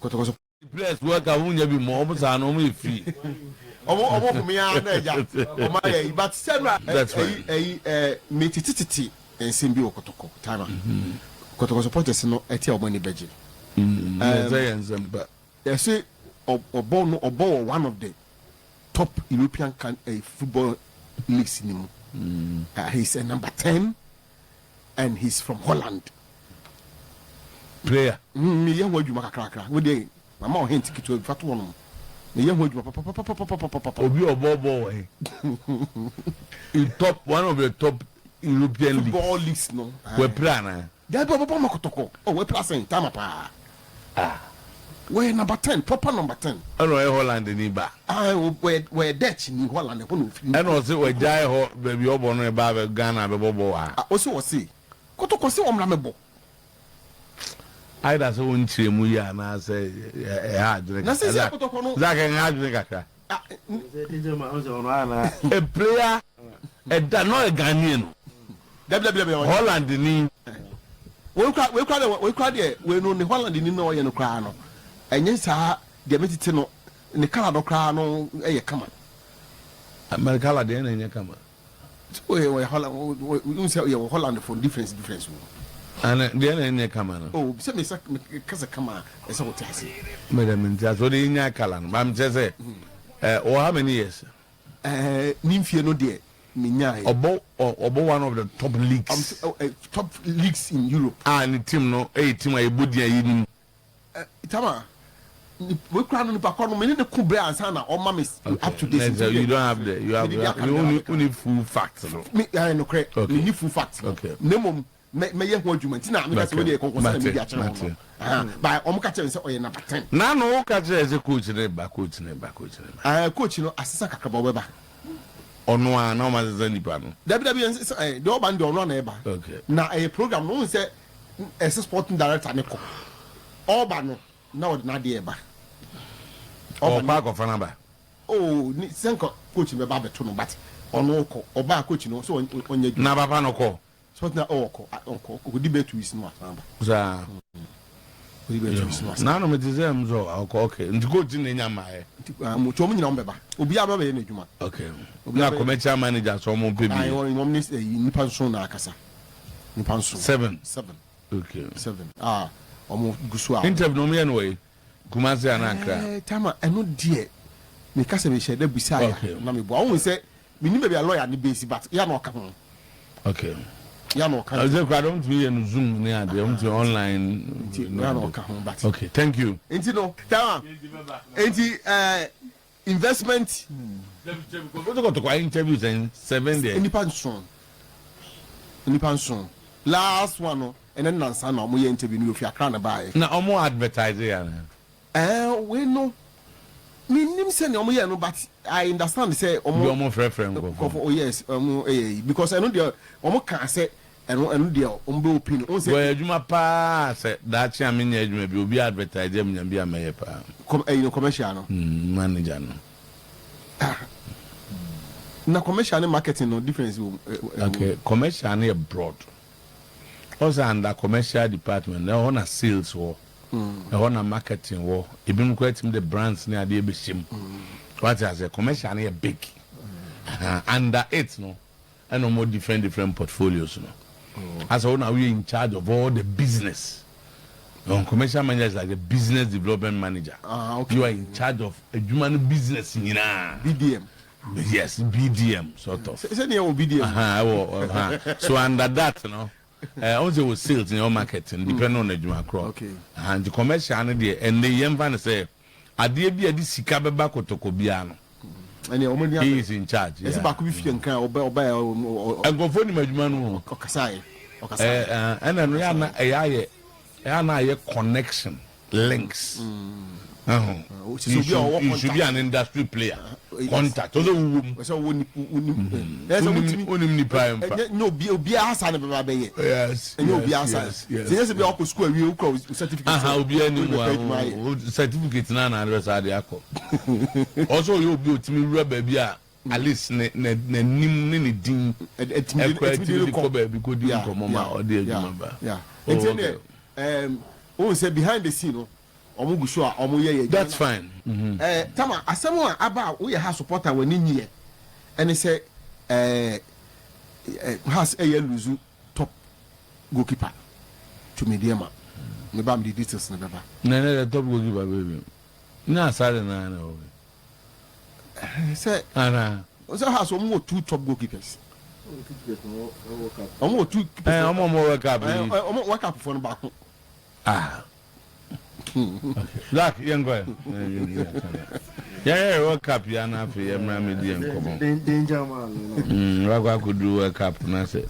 Kɔtɔkɔ so. Players work a wɔn nya bi mɔ, wɔn saa no wɔn yɛ free. Ɔmo home ya na ɛgya ɔmo ayɛ yi, but sɛ no That's ɛyi fine. Ɛyi me tete tete nsɛm bi wɔ Kɔtɔkɔ time a Kɔtɔkɔ supporters no ɛte a, ɔmo ani bɛgye. Ɛsɛ yɛ nsɛm pa. Yɛsɛ ɔbɔ no, ɔbɔ wɔ one of the top European football leagues ni mu. He's a number 10 and he's from Holland. Player. Meyɛ ho adwuma kakrakra. Wo deɛ, mama ɔhen ketewa bi fa to hɔ nom. Meyɛ ho adwuma papapapapapapa. Obi ɔbɔ bɔ wɔ he in top one of the top European leagues? Football leagues no. Wɔ pira na? Dabi, ɔbɛbɔ ma Kɔtɔkɔ. Ɔ wɔ pira sɛn tama paa. Wɔyɛ number 10, proper number 10. Ɛna ɔyɛ Holland ni ba? Ah, wɔyɛ Dutch ni, Holland ɛhɔ na ofiri. Ɛna ɔsɛ wɔgyae hɔ baabi ɔbɔ no, ɛba abɛ Ghana abɛbɔ bɔ wɔ ha? Ah, ɔsi wɔsi Kɔtɔkɔ sɛ wɔn mra mɛbɔ. Ayida sɛ wɔn nkyerɛ mu yi anaasɛ ɛha adwene Na kakra. sisi Kɔtɔkɔ no. Zak, ɛha adwene kakra. Ah, A player ɛda na ɔyɛ Ghanaian no. Dabi, dabi, dabi, ɔyɛ Holland ni. Wei kura deɛ wei no, ne Holland ni na ɔyɛ no koraa no, ɛnyɛ saa deɛ mi tete no, ne colour no koraa no ɛyɛ kama. America la deɛ na ɛnyɛ kama. Wɔyɛ Holland, wɔn sɛ yɛ wɔ Holland for difference wɔ. Ana deɛ na ɛnyɛ kama no? O sɛ mi sɛ mi kasa kama a, ɛsɛ wɔte ase. Mɛdɛ mi nti ase o de nya colour no ba mi kyerɛ sɛ wɔ how many years? Ne nfie no deɛ, mi nya yɛ. Ɔbɔ one of the top leagues. Top leagues in Europe. A ne team no ɛyɛ team a yɛbɔ din a yɛnim. Tama wei kura no, nipa kɔ no, me ne ko bere ansa na ɔma me up to date. Next, you don't have the you have you only full facts no. Mi ɛyɛ nokorɛ. Mi ni full facts no. Ne mom mɛyɛ ho adwuma nti na mi ka sɛ wei deɛ kɔnkɔn sɛ na mi di akyerɛ wɔn no ba, ɔmo ka kyerɛ mi sɛ ɔyɛ number 10. Nanu wo ka kyerɛ sɛ coach ne ba, coach ne ba, coach ne ba. Coach no asesa kakraba, ɔbɛba. Ɔno a na ɔma sesa nipa no. Dabi, dabi, ɛnsesa. Deɛ ɔba no deɛ, ɔno ana ɛba. Na ɛyɛ program no, ohun sɛ ɛsɛ sporting director ne kɔ, ɔba no na ɔde n'adeɛ ɛba. Ɔkɔ akɔfa n'aba. Oh, ni sɛ nka coach no bɛba abɛto no, but ɔno kɔ, ɔba coach no so ɔnyɛ adwuma. Na papa no kɔ. Sporting na ɔkɔ, ɔkɔ ɔkɔdi bɛɛ 2 weeks no wasan ba. Saa. Ɔkɔdi bɛɛ 2 weeks no wasan. Nanu mi ti sɛ m sɔ ɔkɔ, okay, nti coach ne nya maa yɛ. Nti mo tí wɔn nyinaa wɔn bɛba, obiara bɛ bɛyɛ n'adwuma. Okay, na commercial manager sɔ ɔmo pɛ bi. Ayi, wɔn ne nipa nson na akasa, nipa nson. Seven. Seven. Okay. Seven a wɔn gu so a. Interview na ɔmo yɛ no wɔ yi Kumasi ana Accra? Tama, ɛno deɛ meka sɛ mehyɛ dɛ bisa ya na meboa wohu sɛ menim baabi a lawyer ne bɛsi, but ya na ɔka ho. Ya na ɔka ho. Ɔsɛ kura dɔm tumi yɛ no Zoom ne adeɛ, ɔmo tumi online. Nti ya na ɔka ho, but Okay, thank you. Nti no, tama, nti investment. Kɔtɔkɔ ayi interview sɛn, seven deɛ? Nipa nson, nipa nson. Last one no, ɛnɛ nansa na ɔmo yɛ interview no, ofi Accra na baayɛ. Na ɔmo advertise yɛ ana? Wei no, menim sɛ nea ɔmo yɛ no, but I understand sɛ ɔmo Bi ɔmo frɛfrɛ nkɔfo. Nkɔfo, oh yes, ɔmo ɛyɛ yi because ɛno deɛ, ɔmo ka sɛ ɛno deɛ, ɔmo bɛ open ɔmo sɛ. Wɔyɛ adwuma paa sɛ daakye a menyɛ adwuma bi, obi advertise yɛ menya bi a mɛyɛ paa. Ɛyi no, commercial no. Manager no. Ah, na commercial ne marketing no, difference wɔ mu? Okay, commercial no yɛ broad. Ɔsɛ under commercial department na ɛhɔ na sales wɔ, ɛhɔ na marketing wɔ, ebinom koraa tumi de brands ne adeɛ bɛhyɛ mu. Wate ase, commercial no yɛ big. Under it no, ɛna ɔmo different different portfolios no. Asɛ wɔn na woyɛ in charge of all the business. Commercial manager is like the business development manager. Ah, okay. You are in charge of adwuma no business nyinaa. BDM. Yes, BDM sort of. Sɛ deɛ wɔ BDM. Ɛwɔ so under that no, ɔn sɛ wɔ sales ne wɔ marketing, depending on adwuma korɔ. Nti commercial no deɛ, ɛnɛ yɛn fa no sɛ adeɛ bi a de sika bɛba Kotoko biara no, ɛnɛ ɔmo ni he is in charge. Ɛsɛ baako bi fie nkan ɔbɛ ɔbɛ ɔ. Nkurɔfoɔ nim adwuma no o. Ɔkasa yɛ, ɔkasa yɛ. Ɛna no yɛ ana ɛyɛ ayɛ ɛyɛ ana ayɛ connection links. You should be an industry player. Contact. Ɔsɛ wuwo mu. Ɔsɛ wo ni wo ni. Wonim nipa yɛ nfa. Nye obi asa ne bɛba bɛyɛ. Nye obi asa. Sɛ nye sɛ bi a ɔkɔ sukuu awie, okura o certificate. Aha, obi anim wa certificate na ade bɛ sa ade akɔ. Ɔsɛ ɔyɛ obi otimi wura baabi a at least ne ne n'anim ne ne din ɛkɔ, ɛtumi de kɔ baabi kɔ di nkɔmɔ ma ɔde adwuma ba. Nti ɛnɛ ohun sɛ behind the scene no. Ɔmo gu so a ɔmo yɛ yɛ adwuma. That's fine. Ɛɛ Tama, asɛm a aba a woyɛ Hearts supporter a w'ani nnye yɛ ɛne sɛ ɛɛ Hearts ɛyɛ lose top goalkeeper to Medeama. Me ba mede details no bɛba. Na ɛnɛ dɛ top goalkeeper bɛyɛ bi. Nyɛ Asare naa na ɛwɔ bi. Sɛ Ana. Sɛ Hearts wɔn wɔ two top goalkeepers. Wɔn wɔ two keepers. Ɛɛ wɔn a wɔn World Cup yi. Ɛɛ wɔn World Cup foɔ no baako. Ah. Black yɛn kɔ yɛ. Yɛn yɛ World Cup yi ana afei yɛn mìíràn mi di yɛn nkɔmɔ. Danger man. Wakɔ akɔduru World Cup na sɛ.